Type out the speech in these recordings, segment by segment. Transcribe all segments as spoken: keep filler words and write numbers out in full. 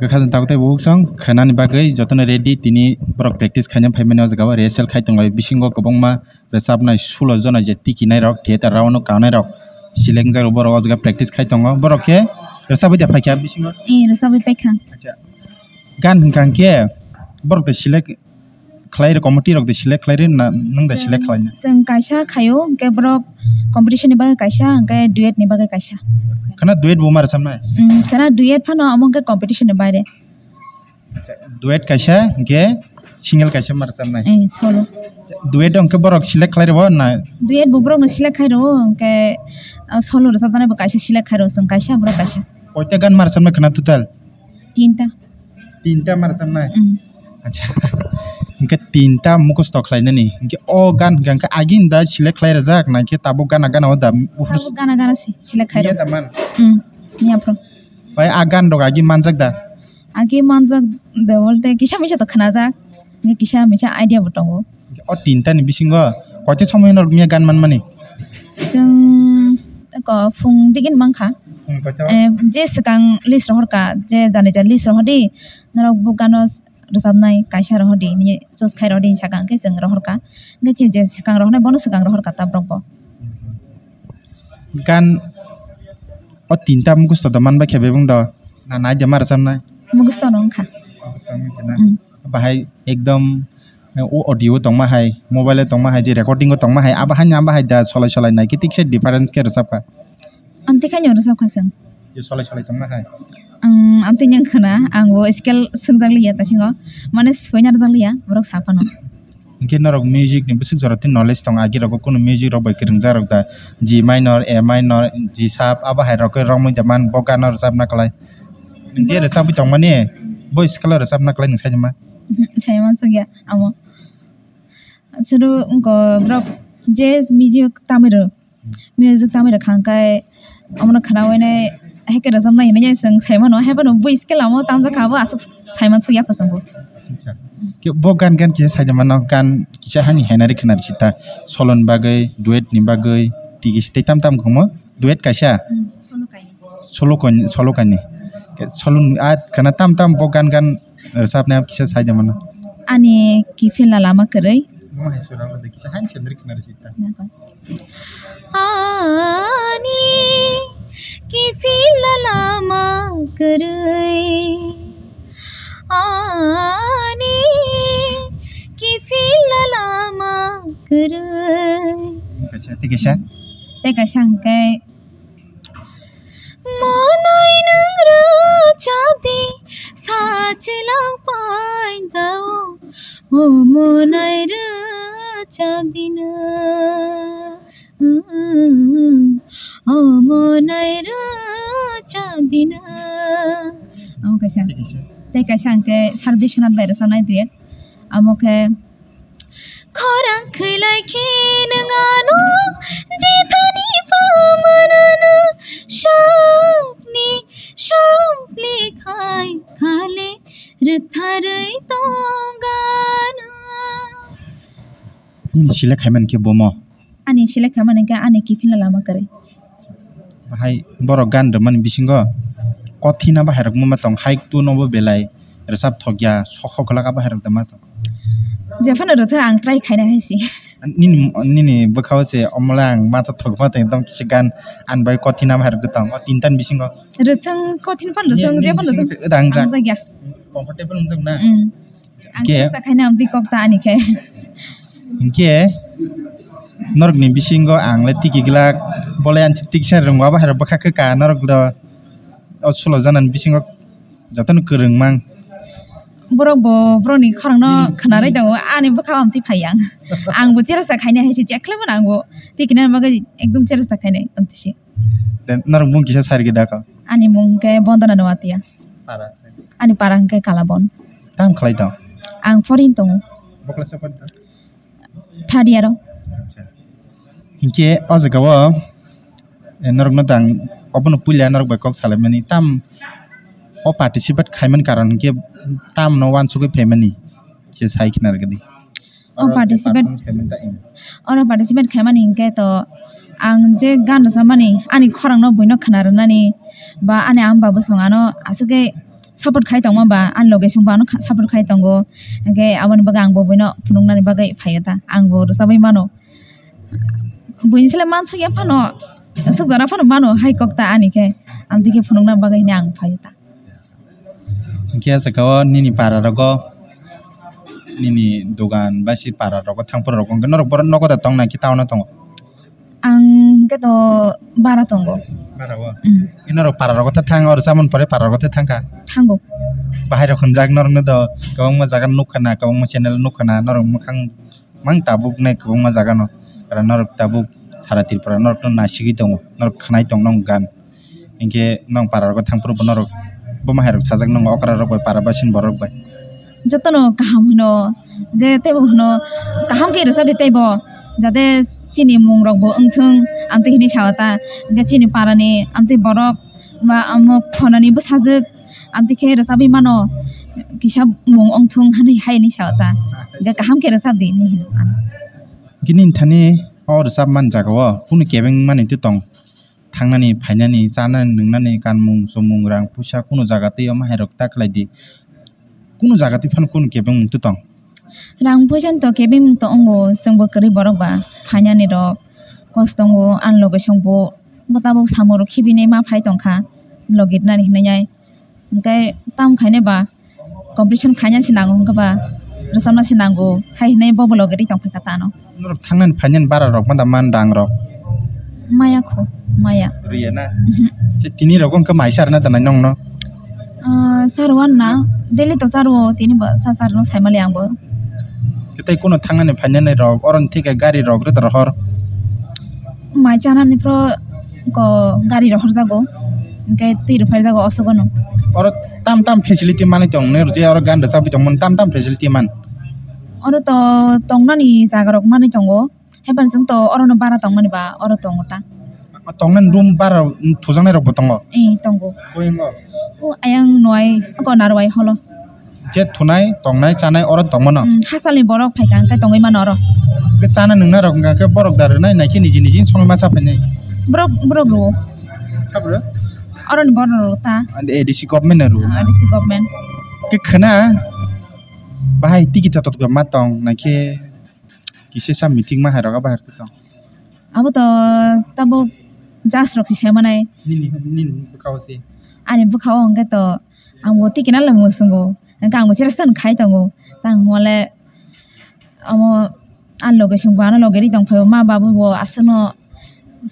Khajang tabuk tei bukhuk song khwnani bagwi jotono ready, tini borok practice khaina phaimani o jaga o rehearsal khai tonglai. Bisingo kwbangma rwchapnai sulo jona je tikinai rok, theater round o kanai rok, select wngjak rok, borok o jaga practice khai tongo. Borok khe rwchapwi da phaikha bisingo? Ee, rwchapwi paikha. Acha. Gan hwnkha hwnkhe borok da select khlai rw, committee rok de select khlai rw na nwng da select khlai na? Chwng kaisa khaio, hwnkhe borok competition ni bagwi kaisa, hwnkhe duet ni bagwi kaisa. Khana duet bo ma rwchapnai? Mm, khana duet phano amo hwnkhe competition ni baire. Duet kaisa, hwnkhe single kaisa ma rwchapnai? Eh, solo. Duet hwnkhe borok select khlai rw na? Duet bo borok no select khai rw, hwnkhe, ah, solo rwchapnai bo kaisa select khai rw, chwng kaisa, borok kaisa. Koita gan ma rwchapnai khana total? Tinta. Tinta ma rwchapnai? Mm. Acha. Hwnkhe tinta mukhusto khlainani. Hwnkhe o gan hwnkhe, hwnkhe agini da select khlai rwjak, na khe tabuk gana gana o da? Tabuk gana gana se select khai rw. Miya da man? Mm. Miya phuru. Bai a gan rok agi manjak da? Agi manjak da bolte kisa misa to khnajak. Hwnkhe kisa misa idea bo tongo. O tinta ni bisingo koita somoi no miya gan manmani? Chwng ko phung digin mankha. Phung koita? Eh, je swkang list rohorkha, je jani jani list rohordi, norok bo gano rwchapnai kaisa rohordi, nini choose khai rohordi hinwi sakha, hwnkhe chwng rohorkha. Hwnkhe chini je swkang rohornai, bono swkang rohorkha ta borok bo. Gan o tinta mukhusto da manbai khe bebung do, na naide ma rwchapnai? Mukhusto no wngkha. Mukhusto wngkha na? Mm. Bahai ekdom, eh, o audio tongma hai, mobile o tongma hai, je recording o tongma hai, abo haino abo hai da solai solai nai khe tikse difference khe rwchapkha? Amtwi khaino rwchapkha chwng. Je solai solai tongma hai? Ang amtwi nang khna, ang bo scale swngjak liya ta singo, mane swina rwjak liya, borok sa phano. Hwnkhe norok music ni bwswk jora tei knowledge tongo, agi rogo kunu music rok bai kwrwngjak rok da, G minor, A minor, G sharp, abo hai rok khe romwi da man, bo gana rwchapna kwlai. Hwnkhe rwchapwi tongmani, bo scale o rwchapna kwlai nwng saimanya? Mhm, saimanya songya amo. Aswrwng wngkha borok je music tamwi rw, music tamwi rwkha hwnkhe omono khwnawi nai, hai khe rwchapnai hinwi chwng sai mano, hai phano bui scale lama o tamjak kha, abo aswk sai mansukya kho chwngbo. Acha. Khe bo gan gan kisa sai mano, gan kisa hani hainari khwnari sita, solo ni bagwi, duet ni bagwi, tei kisa tei tam tam khumo, duet kaisa. Hmm, solo kainwi. Solo kainwi, solo kainwi. Khe solo ni a khwna tam tam bo gan gan rwchapnai kisa sai de mano. Ani kiphilna lama kwrwi. Mo hai sura bo de kisa han chendri khna rwchita. Nako. Ani kiphilna lama kwrwi. Ani kiphilna lama kwrwi. Kaisa, tei kaisa? Tei kaisa hwnkhe Monai nwng rwchapdi, sachwlang paidao. O monai rwchapdi nwng, o monai rwchapdi nwng. Omo kaisa. Tei kaisa hwnkhe Sar Biswanath bai rwchapnai duet. Omo khe Khorang khwlai khe nwng ano jethani pha manano, sakni sapli khai khale rwktharwi tongano. Nini select khaimani khe bomo? Ani select khaimani khe ani kiphilna lama kwrwi. Bahai borok gan rwmani bisingo kothina bahai rok ma tong, haiku nobo belai rwchap thokya, sokho glak abo hai rok da ma tong. Jephano rwthai ang try khaina hai se. Nini, nini bwkhao se omola ang ma tongma tong, ekdom kisa gan ani bai kothina bahai rok da tong, o tinta ni bisingo. Rwthwng kothin phano rwthwng, jephano rwthwng. Ang jakya. Comfortable wngjak na? Mm. Ang khe chesta khaina amtwi kok ta ani khe. Hinkhe norokni bisingo ang le tiki glak, bolai ang tiksa rwngma bahai rok bwkha khe ka norok do o sulo janani bisingo jotono kwrwng mang. Borok bo borokni khorangno khwnarwi tongo, ani bwkha amtwi phai ang. Ang bo cheresta khaina hai se, jekhlai mano ang bo tiki nani bagwi ekdom cheresta khainai amtwi se. Norok mung kisa sari gwi dakha? Ani mung khe Bondona Noatia. Para? Ani para hwnkhe Kalabon. Tam khlai tong? Ang foreign tongo. Bo class o pori tong? Third year o. Acha. Hinkhe o jaga o, eh, norok no tang obono puila norok bai kok salaimani tam o participate khaimani karon hinkhe tam no wansugwi phaimani se sai khna rwgwdi. O participate, oro participate khaimani hinkhe to ang je gan rwchapmani ani khorang no buino khna rwnani ba ani ama baba song ano aswk khe Support khai tongma ba, ani loge songbo ano kha-, support khai tongo. Hingke aboni bagwi ang bo buino phunuknani bagwi phaio ta. Ang bo rwchabwi mano. Buini sle mansukya phano, swkjana phano mano hai kok ta ani khe. Amtwi khe phunukna bagwi hwnwi ang phaio ta. Hingke ah jagao nini para rogo, nini dogan bai si para rogo thangphuru rogo hingke norok borok nogo da tongna ki town o tongo? Ang hingke to bara tongo. Bara o? Mm. Norok para rogo ta thang, oro chamani pore para rogo ta thangkha? Thango. Bahai rok hwnjak norokno do kwbangma jaga nukha na, kwbangma channel nukha na, norok mwkhang mang tabuk nai kwbangma jaga no. Karon norok tabuk sara Tripura norok no naisigwi tongo, norok khwnai tong nong gan. Hinkhe nong para rogo thangphuru bo norok bo mahairok sajak nongo okra rok bai para basin borok bai. Jotono kaham hwno je teibo hwno kaham khe rwchapdi teibo jate chini mung rok bo wngthung amtwi hinwi sao ta hinkhe chini para ni amtwi borok ba omo khonani bwsajwk amtwi khe rwchapwi mano kisa mung wngthung hinwi hai hinwi sao ta hinkhe kaham khe rwchapdi hinwi hino ano. Bini thani o rwchapmani jagao kunu kebeng mani tong. Thangnani, phainani, chanani, nwngnani, kanmung, chumung, rang, puisa, kunu jaga twi omo hairok ta khlai di. Kunu jaga twi phano kunu kebeng mung twi tong. Rang puisa ni to kebeng mung to wngo, chwngbo kwrwi borok ba, phainani rok, kosto wngo, ani loge songbo, bo tabuk samung rok khibinai ma phai tongkha, logi rwnani hinwi ai. Hingke tam khainai ba competition khaina se nango hingke ba rwchapna se nango hai hinui bo bolok ri tong phaikha ta ano. Norok thangnani phainani bara rok manda man rang rok. Maya kho, maya. Riya na? Mhm. Se tini rok wngkha mai sarna da nai nongno? Ah, sarwan na, daily to sarwo tini ba sa sarno saimali ang bo. Tei kuno thangnani phainani rok, oroni thike gari rok rwda rohor. Mai chanani phro ko gari rohor jago, hingke twi rwphai jago o sogono. Oro tam tam facility manwi tong nai rwdi, oro gan rwchapwi tongmani tam tam facility man. Oro to tongnani jaga rok manwi tongo, haiphano chwng to orono bara tongmani ba oro tongo ta. Tongnani room bara thujaknai rok bo tongo? Ee, tongo. Boi wngo? O ayang noi, oko narwai holo. Je thunai, tongnai, chanai, oro tongmano? Hmm, hasalni borok phaikha, hingke tongwi mano oro. Ke chana nungna rok hingka khe borok da rwnai, naikhe niji niji songwi ma cha phainai? Borok, borok rwo. Sabro? Oroni borok rwo ta. A D C government no rwo. A D C government. Ke khwna, bahai tiki tatok ma tong, naikhe kisa sa meeting ma hai rok, bahai rok tong. Abo to tabuk judge rok se sai manai. Nini, nini bwkha o se. Ani bwkha o hwnkhe to ang bo tikina le muchungo. Hwnkhe ang bo chera stani khai tongo. Tang hwnle amo ani loge song bo ano loge ri tong phai o ma babu bo aswkno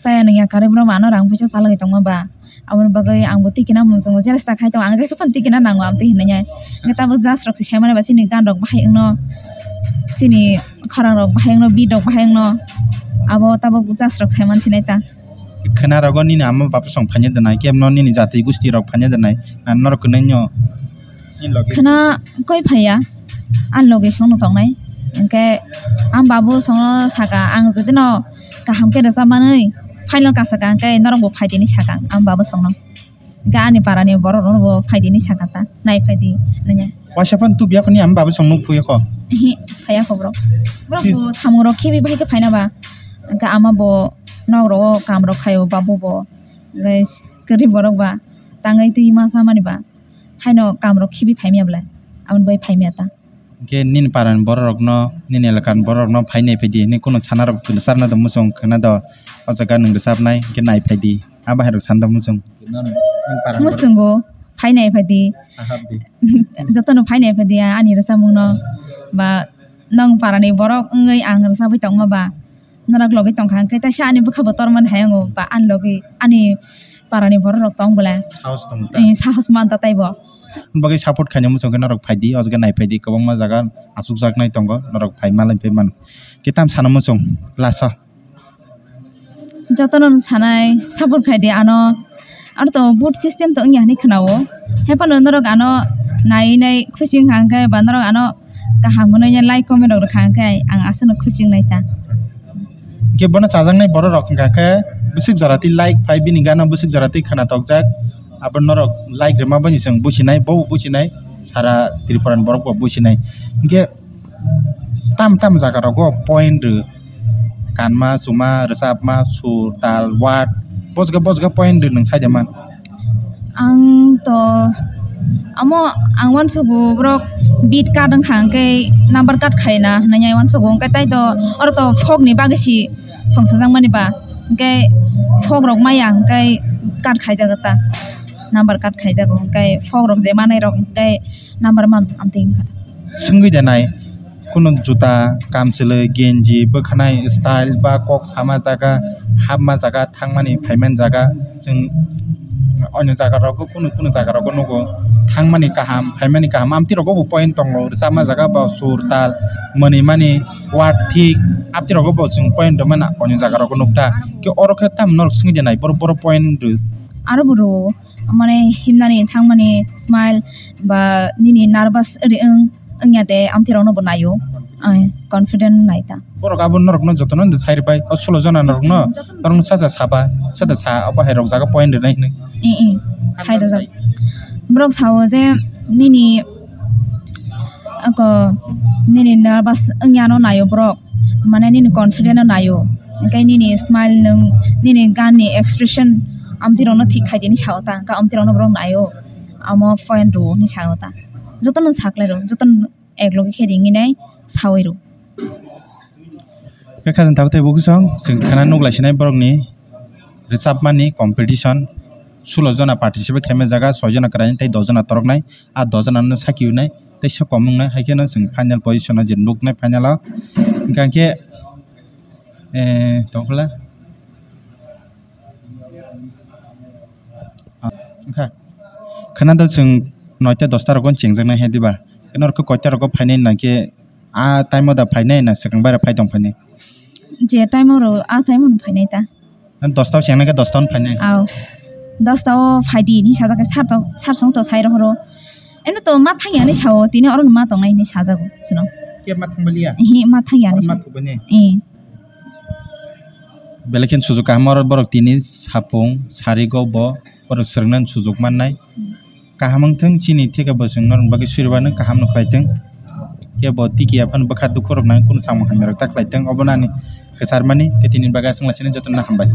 chaya nungya karwi borok bo ano rang puisa chalogwi tongma ba. Aboni bagwi ang bo tikina muchungo chera sta khai tongo. Ang je khe phano tikina nango amtwi hinwi ai. Hwnkhe tabuk judge rok se sai manai ba chini gan rok bahai wngno chini khorang rok bahai wngno, beat rok bahai wngno, abo tabuk judge rok sai mansinai ta. Khwna rogo nini ama bapusong phanya denai, kebno nini jati gusti rok phanya denai, na norok kwnwi no ni logi? Khwna koi phaiya, ani logi songno tongnai, hwnkhe ang babu songno saka, ang jotino kaham khe rwchap manwi final kasaka, hwnkhe norok bo phaidi hinwi saka ang babu songno. Hwnkhe ani parani borok rok bo phaidi hinwi saka ta, nai phaidi hinwi. Waisa phano tubuya kho ni ama babu song nuk phuya kho? Ehe, phaiya kho borok. Borok bo samung rok khibi bahai khe phaina ba. Hwnkhe ama bo nok rogo kam rok khaio, babu bo. Hwnkhe kwrwi borok ba tangwi twi ma chamani ba. Haino kam rok khibi phaimya belai. Aboni bai phaimya ta. Hwnkhe nini parani borok rokno, nini elakani borok rokno phai nai phaidi hinwi kunu sana rok charna do muchung khwna do, o jaga nwng rwchapnai hwnkhe nai phaidi, abo hai rok sana do muchung. Muchungo phai nai phaidi. Sahabdi. Jotono phai nai phaidi ani rwchapmungno ba nong parani borok wngwi ang rwchapwi tongma ba. Norok logi tongkha hwnkhe taisa ani bwkha bo tormani hai wngo ba ani logi ani parani borok rok tong bwle. Sahos tong ta. Eh, sahos man ta taibo. Bagwi support khaina muchung khe norok phaidi, o jaga nai phaidi, kwbangma jaga achukjaknai tongo, norok phai malai phai mano. Kitam sana muchung lasa. Jotono sanai support khaidi ano. Aro to vote system to wngya hinwi khwnao. Haiphano norok ano naiwi nai khusi wngkha hwnkhe ba norok ano kaham hwnwi like comment rok rwkha hwnkhe ang aswkno khusi wngnai ta. Hwnkhe bono chajaknai borok rok hwnkha khe bwswk jora twi like phai bini gana bwswk jora twi khwna tokjak abo norok like rwma bani chwng businai bo businai sara Tripura ni borok bo businai hwnkhe tam tam jaga rogo point rw. Kanma, chuma, rwchapma, sur, tal, word, bojga, bojga point rw nwng saida man. Ang to Amo ang uansugo borok bid cut wngkha, hwnkhe number cut khaina hwnwi ai uansugo, hwnkhe tai to oro to phokni bagwi si songchajakmani ba, hwnkhe phok rok maya hwnkhe cut khaijago ta, number cut khaijago, hwnkhe phok rok je manai rok hwnkhe number man amtwi wngkha. Swngwi de nai, kunu juta, kamchwlwi, genji, bwkhanai style ba kok sama jaga, hapma jaga, thangmani phaimani jaga, chwng oino jaga rogo kunu kunu jaga rogo nugo, thangmani kaham, phaimani kaham, amtwi rogo bo point tongo, rwchapma jaga bo sur tal, mwnwi mani word thik, amtwi rogo bo chwng point rwmani oino jaga rogo nukta, khe oro khe tamo norok swngwi de nai, borok borok point rw. Aro bo rwo. Mane himnani thangmani smile ba nini nervous ri wng wngya de amtwi rokno bo naio, ai confident nai ta. Borok abo norokno jotono sai rwbai, o sulok jona norokno, norokno sacha saba, sacha sa abo hai rok jaga point rwnai hinwi. I, i, sai rwjak. Borok sao je nini ako nini nervous wngya no naio borok. Mane nini confident no naio, hwnkhe nini smile nwng nini gan ni expression amtwi rokno thik khai di hinwi sao ta, hwnkhe amtwi rokno borok naio, amo point rwo hinwi sao ta, jotono saklai rw, jotono ek loge khe ringwi nai saui rw. Khe khajang tabuk tei bukusong chwng khana nuk lai sinai borokni rwchapmani competition, sulo jona participate khaima jaga, soi jona kwraini tei dos jona toroknai, a dos jona no saki unai tei se kom wngnai, hai kheno chwng final position o je nuknai final o, hwnkha khe, eh, tongkhola, ah, wngkha khana do chwng noita dosta rogo chengjaknai hai diba, norokhe koita rogo phainai nangkhe a time o da phainai na swkang bai rok phai tong phainai? Je time o rw, a time o no phainai ta. Dosta o chengnai khe dosta o phainai. Aw. Dosta o phai di hinwi sajak khe sir to, sir song to sai rohoro. Eno to ma thang ya hinwi sao, tini oro no ma tongnai hinwi sajago chwng. Khe ma thang baliya? Ehe, ma thang ya hinwi. Ma thang bani? Eh. Belai kheno sujuk kaham oro borok tini sapung sarigo bo borok swrwngna sujuk mannai. Kaham wngthung chini theke bo chwng norokni bagwi suribano kaham no khlai thung. Kebo tiki aphano bwkha dukhu rok nang kunu samung hamya rok ta khlai thung, obono ani kwcharmani khe tini bagwi aswk laisani jotono hambai.